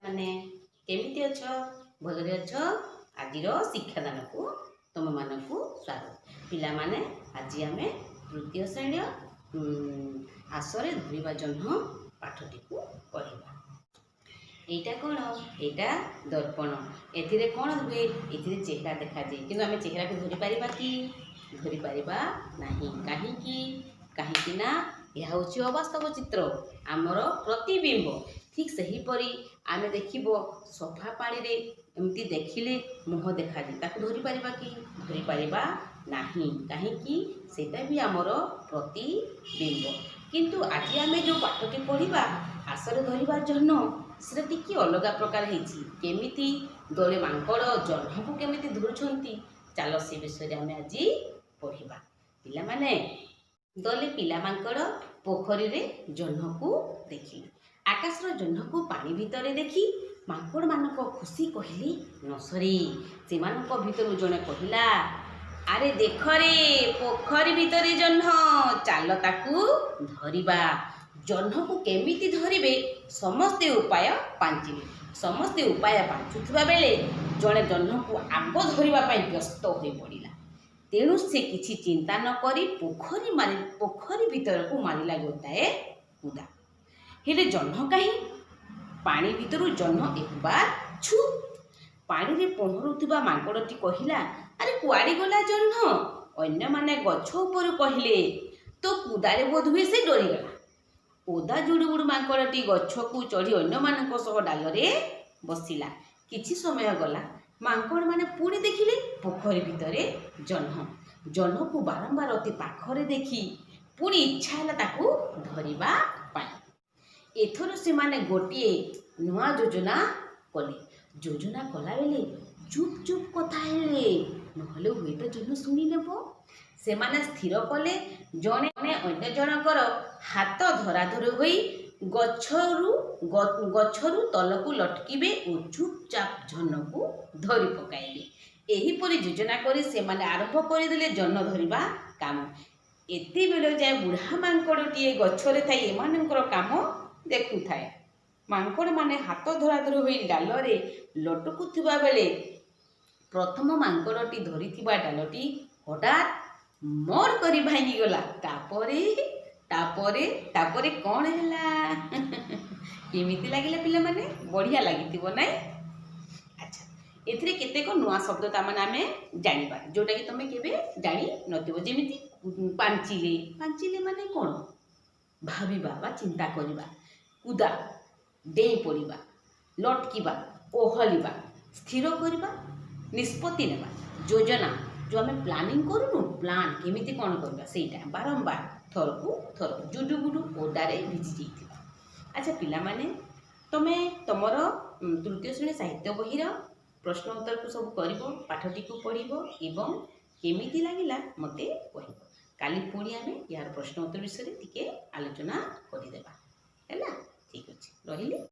ମାନେ କେମିତି ଅଛ? ଭଲରେ ଅଛ? ଆଜିର ଶିକ୍ଷାଦାନକୁ ତୁମମାନଙ୍କୁ ସ୍ୱାଗତ। ପିଲାମାନେ, ଆଜି ଆମେ ତୃତୀୟ ଶ୍ରେଣୀର ଆସରେ ଧରିବା ଜହ୍ନ ପାଠଟିକୁ ପଢ଼ିବା। ଏଇଟା କ'ଣ? ଏଇଟା ଦର୍ପଣ। ଏଥିରେ କ'ଣ ହୁଏ? ଏଥିରେ ଚେହେରା ଦେଖାଯାଏ। କିନ୍ତୁ ଆମେ ଚେହେରାକୁ ଧରିପାରିବା କି? ଧରିପାରିବା ନାହିଁ। କାହିଁକି? କାହିଁକି ନା ଏହା ହେଉଛି ଅବାସ୍ତବ ଚିତ୍ର, ଆମର ପ୍ରତିବିମ୍ବ। ଠିକ୍ ସେହିପରି ଆମେ ଦେଖିବ, ସଫା ପାଣିରେ ଏମିତି ଦେଖିଲେ ମୁହଁ ଦେଖାଯାଏ। ତାକୁ ଧରିପାରିବା କି? ଧରିପାରିବା ନାହିଁ। କାହିଁକି? ସେଇଟା ବି ଆମର ପ୍ରତିବିମ୍ବ। କିନ୍ତୁ ଆଜି ଆମେ ଯେଉଁ ପାଠଟି ପଢ଼ିବା, ଆସରେ ଧରିବା ଜହ୍ନ, ସେଟା ଟିକେ ଅଲଗା ପ୍ରକାର ହେଇଛି। କେମିତି ଦଳେ ମାଙ୍କଡ଼ ଜହ୍ନକୁ କେମିତି ଧରୁଛନ୍ତି, ଚାଲ ସେ ବିଷୟରେ ଆମେ ଆଜି ପଢ଼ିବା। ପିଲାମାନେ, ଦଳେ ପିଲା ମାଙ୍କଡ଼ ପୋଖରୀରେ ଜହ୍ନକୁ ଦେଖିଲେ। ଆକାଶର ଜହ୍ନକୁ ପାଣି ଭିତରେ ଦେଖି ମାଙ୍କଡ଼ମାନଙ୍କ ଖୁସି କହିଲେ ନ ସରେ। ସେମାନଙ୍କ ଭିତରୁ ଜଣେ କହିଲା, "ଆରେ ଦେଖରେ, ପୋଖରୀ ଭିତରେ ଜହ୍ନ, ଚାଲ ତାକୁ ଧରିବା।" ଜହ୍ନକୁ କେମିତି ଧରିବେ, ସମସ୍ତେ ଉପାୟ ପାଞ୍ଚିଲେ। ସମସ୍ତେ ଉପାୟ ପାଞ୍ଚୁଥିବା ବେଳେ ଜଣେ ଜହ୍ନକୁ ଆଗ ଧରିବା ପାଇଁ ବ୍ୟସ୍ତ ହୋଇପଡ଼ିଲା। ତେଣୁ ସେ କିଛି ଚିନ୍ତା ନ କରି ପୋଖରୀ ଭିତରକୁ ମାରିଲା ଗୋଟାଏ କୁଦା। ହେଲେ ଜହ୍ନ କାହିଁ? ପାଣି ଭିତରୁ ଜହ୍ନ ଏକବାର ଛୁ। ପାଣିରେ ପହଁରୁଥିବା ମାଙ୍କଡ଼ଟି କହିଲା, "ଆରେ, କୁଆଡ଼େ ଗଲା ଜହ୍ନ?" ଅନ୍ୟମାନେ ଗଛ ଉପରୁ କହିଲେ, "ତୋ କୁଦାରେ ବୋଧହୁଏ ସେ ଡରିଗଲା।" ଓଦା ଜୁଡ଼ୁବୁଡ଼ୁ ମାଙ୍କଡ଼ଟି ଗଛକୁ ଚଢ଼ି ଅନ୍ୟମାନଙ୍କ ସହ ଡାଳରେ ବସିଲା। କିଛି ସମୟ ଗଲା। ମାଙ୍କଡ଼ମାନେ ପୁଣି ଦେଖିଲେ ପୋଖରୀ ଭିତରେ ଜହ୍ନ। ଜହ୍ନକୁ ବାରମ୍ବାର ଅତି ପାଖରେ ଦେଖି ପୁଣି ଇଚ୍ଛା ହେଲା ତାକୁ ଧରିବା ପାଇଁ। ଏଥର ସେମାନେ ଗୋଟିଏ ନୂଆ ଯୋଜନା କଲେ। ଯୋଜନା କଲାବେଳେ ଚୁପ୍ ଚୁପ୍ କଥା ହେଲେ, ନହେଲେ ହୁଏତ ଜହ୍ନ ଶୁଣିନେବ। ସେମାନେ ସ୍ଥିର କଲେ, ଜଣେ ଅନ୍ୟ ଜଣଙ୍କର ହାତ ଧରାଧରି ହୋଇ ଗଛରୁ ତଳକୁ ଲଟକିବେ ଓ ଚୁପଚାପ ଜହ୍ନକୁ ଧରି ପକାଇବେ। ଏହିପରି ଯୋଜନା କରି ସେମାନେ ଆରମ୍ଭ କରିଦେଲେ ଜହ୍ନ ଧରିବା କାମ। ଏତେବେଳ ଯାଏ ବୁଢ଼ା ମାଙ୍କଡ଼ଟିଏ ଗଛରେ ଥାଇ ଏମାନଙ୍କର କାମ ଦେଖୁଥାଏ। ମାଙ୍କଡ଼ମାନେ ହାତ ଧରାଧରି ହୋଇ ଡାଳରେ ଲଟକୁଥିବା ବେଳେ ପ୍ରଥମ ମାଙ୍କଡ଼ଟି ଧରିଥିବା ଡାଳଟି ହଠାତ୍ ମଡ଼ କରି ଭାଙ୍ଗିଗଲା। ତାପରେ, ତାପରେ, ତାପରେ କ'ଣ ହେଲା? କେମିତି ଲାଗିଲା ପିଲାମାନେ? ବଢ଼ିଆ ଲାଗିଥିବ, ନାଇଁ? ଆଚ୍ଛା, ଏଥିରେ କେତେକ ନୂଆ ଶବ୍ଦ ତାମାନେ ଆମେ ଜାଣିବା, ଯେଉଁଟାକି ତୁମେ କେବେ ଜାଣିନଥିବ। ଯେମିତି ପାଞ୍ଚିଲେ। ପାଞ୍ଚିଲେ ମାନେ କ'ଣ? ଭାବିବା ବା ଚିନ୍ତା କରିବା। କୁଦା, ଡେଇଁ ପଡ଼ିବା। ଲଟକିବା, ଓହଳିବା। ସ୍ଥିର କରିବା, ନିଷ୍ପତ୍ତି ନେବା। ଯୋଜନା, ଯେଉଁ ଆମେ ପ୍ଲାନିଂ କରୁନୁ, ପ୍ଲାନ୍ କେମିତି କ'ଣ କରିବା ସେଇଟା। ବାରମ୍ବାର, ଥରକୁ ଥର। ଜୁଡୁବୁଡୁ, ଓଦାରେ ଭିଜି ଯାଇଥିବା। ଆଚ୍ଛା ପିଲାମାନେ, ତମେ ତମର ତୃତୀୟ ଶ୍ରେଣୀ ସାହିତ୍ୟ ବହିର ପ୍ରଶ୍ନ ଉତ୍ତରକୁ ସବୁ କରିବ, ପାଠଟିକୁ ପଢ଼ିବ ଏବଂ କେମିତି ଲାଗିଲା ମୋତେ କହିବ। କାଲି ପୁଣି ଆମେ ଏହାର ପ୍ରଶ୍ନ ଉତ୍ତର ବିଷୟରେ ଟିକେ ଆଲୋଚନା କରିଦେବା। ହେଲା, ଠିକ୍ ଅଛି, ରହିଲି।